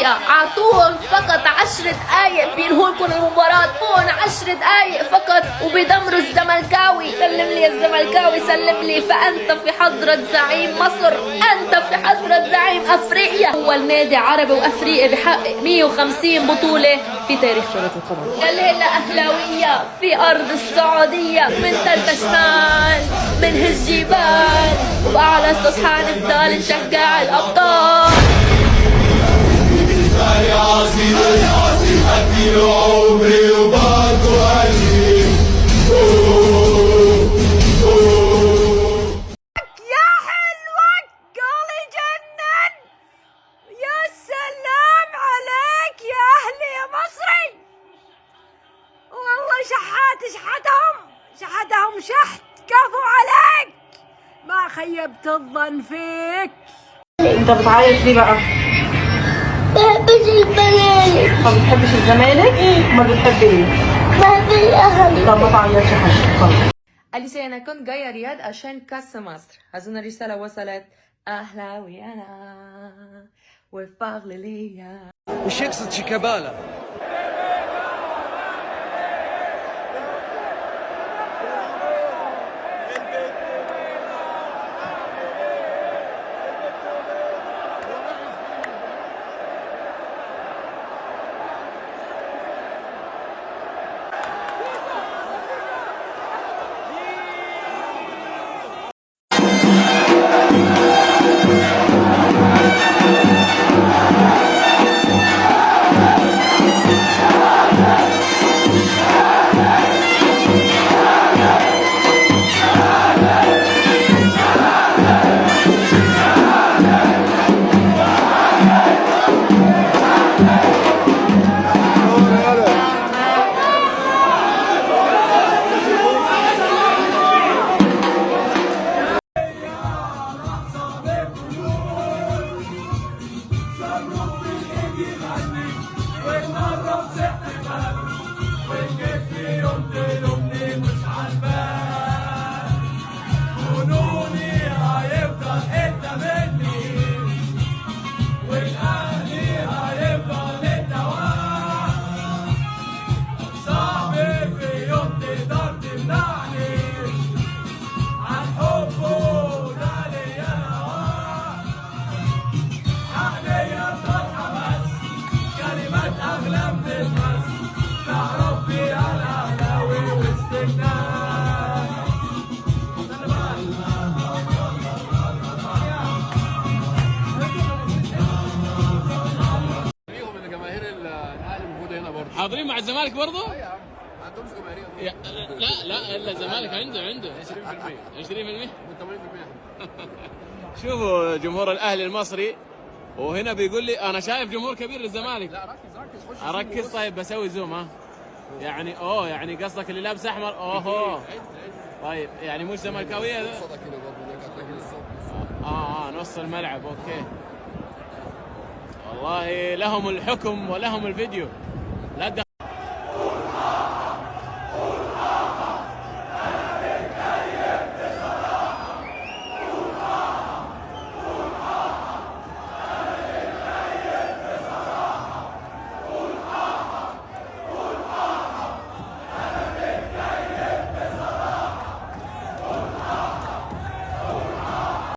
دقيقة، اعطوهم فقط 10 دقائق بينهوا لكم المباراة، اعطوهم 10 دقائق فقط وبيدمروا الزملكاوي. سلم لي الزملكاوي، سلم لي، فأنت في حضرة زعيم مصر، أنت في حضرة زعيم أفريقيا، أول نادي عربي وأفريقي بحقق 150 بطولة في تاريخ كرة القدم. يا ليلى أهلاوية في أرض السعودية، من تلت شمال من هالجبال، وبأعلى صوت حنفضل نشجع الأبطال. يا عظيم اديله عمري وبرضه قلبي. يا حلوك، جول يجنن! يا سلام عليك يا اهلي يا مصري! والله شحات، شحتهم، شحتهم شحت. كفو عليك، ما خيبت الظن فيك. انت بتعيط ليه بقى؟ بحبش الزمالك. ما بتحبش الزمالك؟ ما بتحب ايه؟ بحب الأهلي. طب ما تعيطش يا حبيبي، خلاص. أليسيا، أنا كنت جاية رياض عشان كأس مصر. أظن الرسالة وصلت. أهلاوي أنا والفضل ليا. وش يقصد شيكابالا؟ جنوني هيفضل حتة مني، والاهلي هيفضل الدواء. صعب في يوم تقدر تمنعني عن حبه، ده ليا هواه. عقلية طالعة بس كلمات أغلى من المس، تعرف بيها الأهلاوي وسط الناس. ليهم ان جماهير الاهلي موجودة هنا برضه. حاضرين مع الزمالك برضه؟ يا عم، ما عندهمش جماهيرية. لا لا، الا الزمالك عنده 20%. 20%. 80%. شوفوا جمهور الاهلي المصري، وهنا بيقول لي انا شايف جمهور كبير للزمالك. لا، ركز ركز، خش. اركز؟ طيب بسوي zoom. ها، يعني اوه، يعني قصدك اللي لابس احمر؟ اوهو، طيب يعني مش زملكاويه. صدى كده برضه هناك هتلاقي الصوت. اه، نص الملعب، okay. والله لهم الحكم ولهم الفيديو. لا تدخل.